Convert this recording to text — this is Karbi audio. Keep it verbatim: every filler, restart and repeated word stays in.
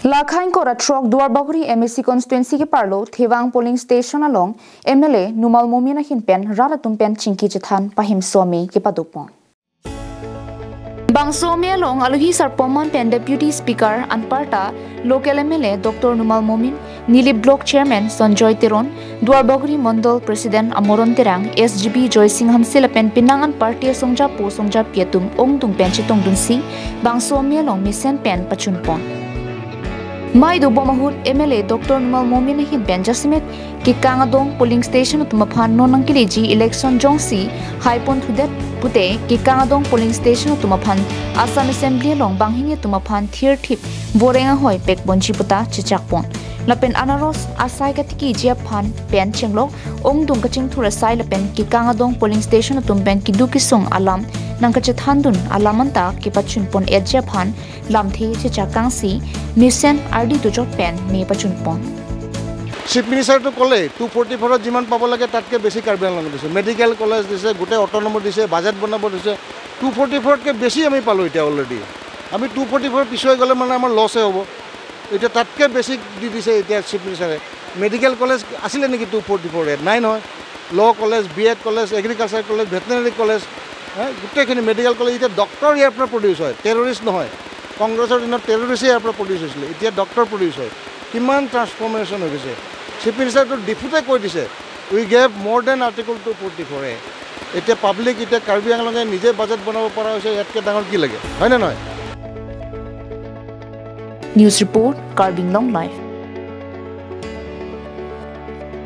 Lakhain kora throk Duarbagori M A C constituency keparlo Thevang polling station along M L A Numal Momin ahin pen rat atum pen chingki chethan pahimso ame kepadopon. Bangso ame along alohi sarpom man pen Deputy Speaker anparta local M L A Doctor Numal Momin, Nilip Block Chairman Sanjoy Teron, Duarbagori Mondol President Amoron Terang, S G B Joysing Hanse lapen penang an party asongjapo songjapi atum ongdung pen chetongdunsi bangso ame along mesen pen pachunpon. Mai dobom ahut M L A Doctor Numal Momin ahin pen jasemet Kekang Adong polling station atum aphan non nangkeleji election jongsi haipon thudet pute Kekang Adong polling station atum aphan Assam Assembly along banghini atum aphan thirthip voreng ahoi pekponji puta chechakpon. Lapen anaros asai katikiji aphan pen chenglok ongdung kachingthur asai lapen Kekang Adong polling station atum pen keduk kesung alam nangkachethandun alam anta kepachunpon-etji aphan lamthe chechakangsi mesen ardi dojok pen me pachunpon. Chief মিনিষ্টাৰটো ক'লে two forty ফ'ৰত যিমান পাব লাগে তাতকৈ বেছি কাৰ্বি আংলঙত দিছে, মেডিকেল কলেজ দিছে, গোটেই অট'নমাছ দিছে, বাজেট বনাব দিছে। টু ফৰ্টি ফ'ৰতকৈ বেছি আমি পালোঁ এতিয়া অলৰেডি। আমি টু ফৰ্টি ফ'ৰ পিছুৱাই গ'লে মানে আমাৰ লছে হ'ব। এতিয়া তাতকৈ বেছি দি দিছে এতিয়া চিফ মিনিষ্টাৰে। মেডিকেল কলেজ আছিলে নেকি টু ফৰ্টি ফ'ৰ এত? নাই নহয়। Law' college, B Ed college, agriculture college, veterinary college, হে, গোটেইখিনি মেডিকেল কলেজ। এতিয়া ডক্টৰ ইয়াৰ পৰা প্ৰডিউচ হয়, টেৰৰিষ্ট নহয়। কংগ্ৰেছৰ দিনত টেৰৰিষ্টে ইয়াৰ পৰা প্ৰডিউচ হৈছিলে, এতিয়া ডক্টৰ প্ৰডিউচ হয়। কিমান ট্ৰান্সফৰ্মেশ্যন হৈ গৈছে। চিফ মিনিষ্টাৰটো ডিফুতে কৈ দিছে, "We gave more than Article two forty four A." এতিয়া পাব্লিক, এতিয়া কাৰ্বি আংলঙে নিজে বাজেট বনাব পৰা হৈছে, ইয়াতকৈ ডাঙৰ কি লাগে, হয়নে নহয়? News report, Karbi Anglong Live.